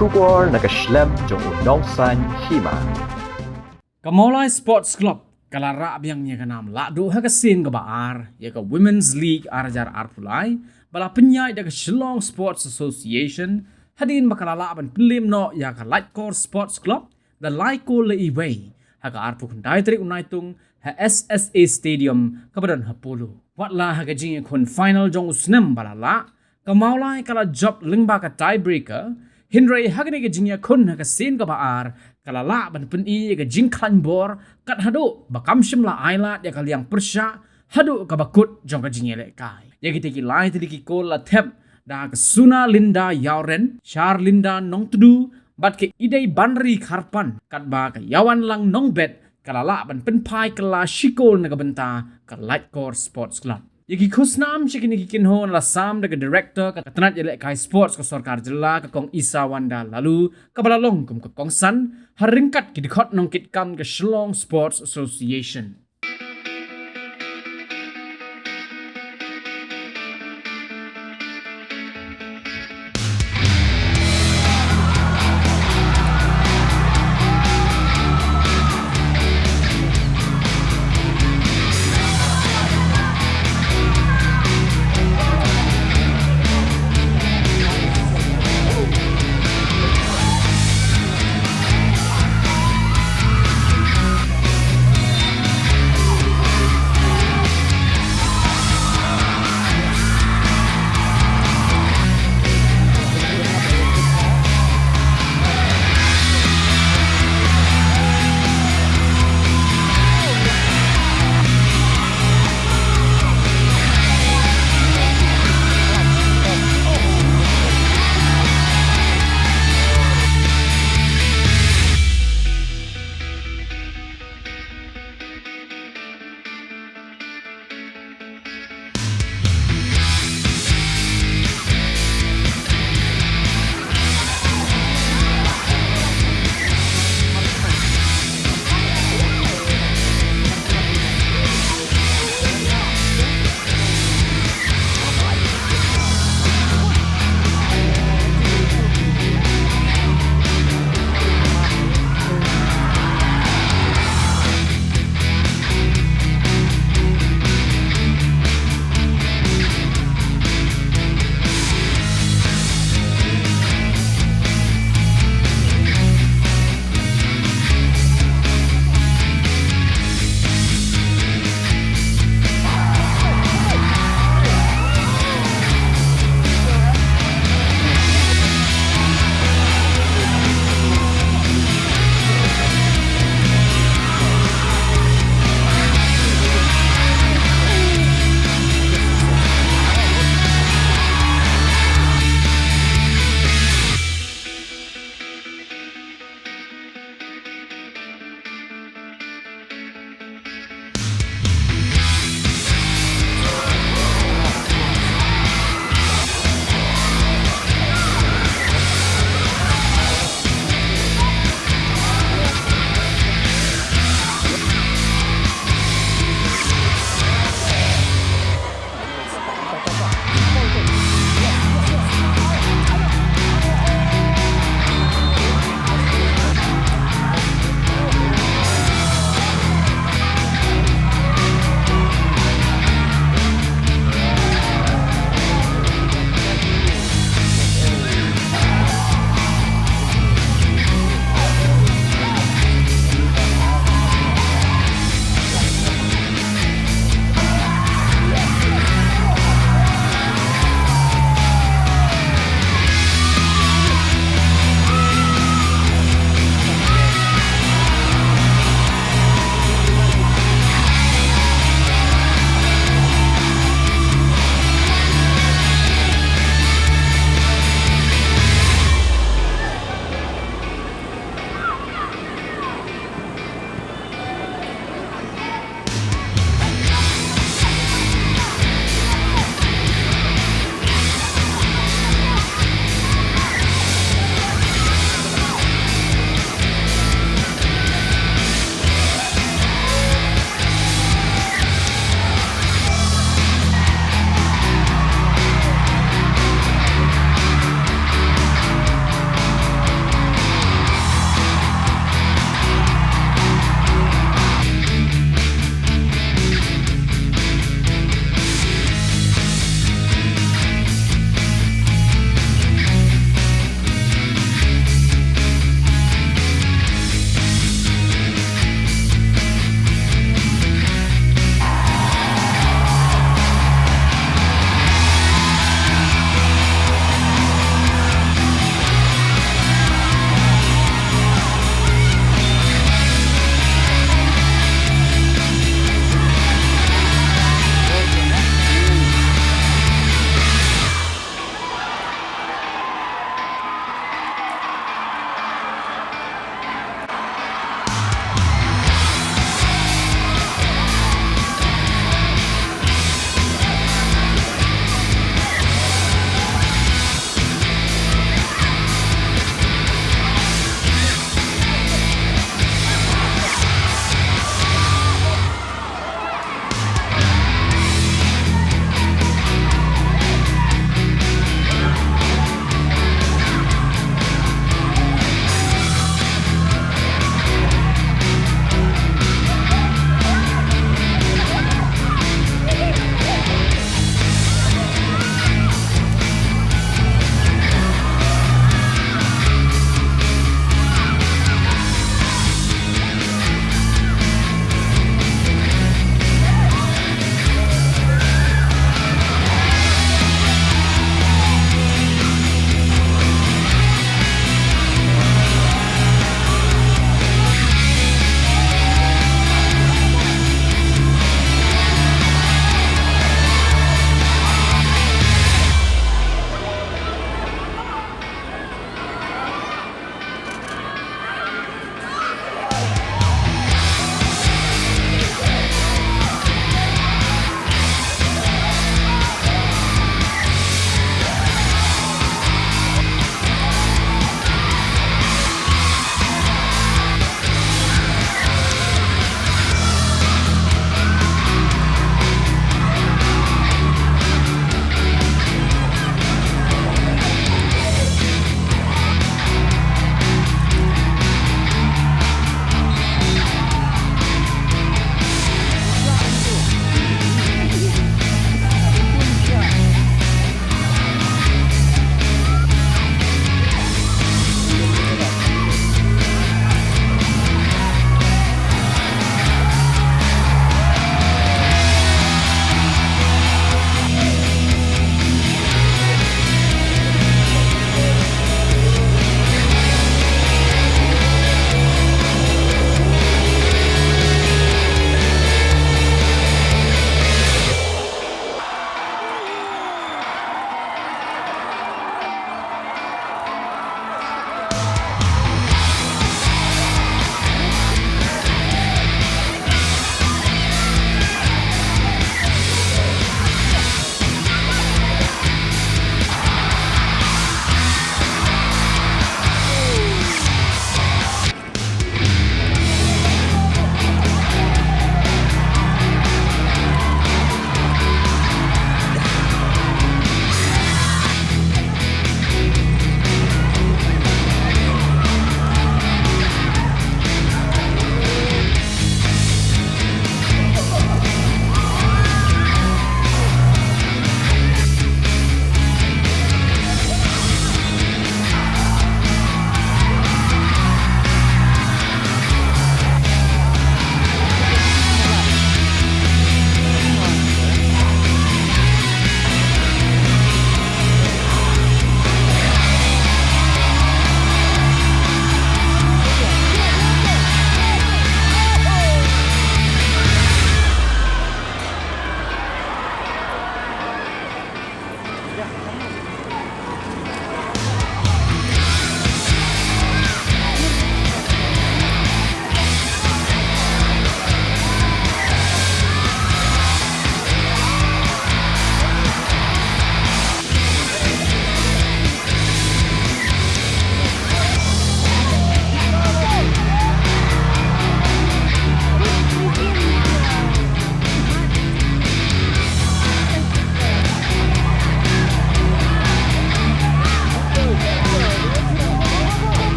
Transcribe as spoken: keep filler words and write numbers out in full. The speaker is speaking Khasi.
Khubor na ka shlem jong u nongsaiñ hima. Ka Mawlai Sports Club ka la rah biang ïa ka nam lah duh ha ka sien kaba ar ïa ka Women's League ar hajar arphew lai ba la pynïaid da ka Shillong Sports Association, hadien ba ka la lah ban pynliem noh ïa ka Laitkor Sports Club da lai kol la iwei ha ka arphew khyndai tarik u Naitung ha S S A Stadium kaba don ha Polo. Wat la ha ka jingïakhun final jong u snem ba la lah, ka Mawlai ka la jop lyngba ka tiebreaker, hynrei ha kane ka jingïakhun ha ka sien kaba ar ka la lah ban pyni ïa ka jingkhlaiñ bor kat haduh ba kam shym la ai lad ïa ka liang pyrshah haduh kaba kut jong ka jingïalehkai. Ïa kita ki lai tylli ki kol la thep da ka Suna Linda Ïawren, Sharlinda Nongtdu bad ka Idei Banri Kharpan, katba ka Ïawanlang Nongbet ka la lah ban pynphai kylla shi kol na ka bynta ka Laitkor Sports Club. Ïa ki khusnam sha kine ki kynhun la sam da ka Director ka tnat ïalehkai sports ka sorkar jylla, ka Kong Isawanda Laloo, kaba la long kum ka kongsan ha ryngkat ki dkhot nongkitkam ka Shillong Sports Association.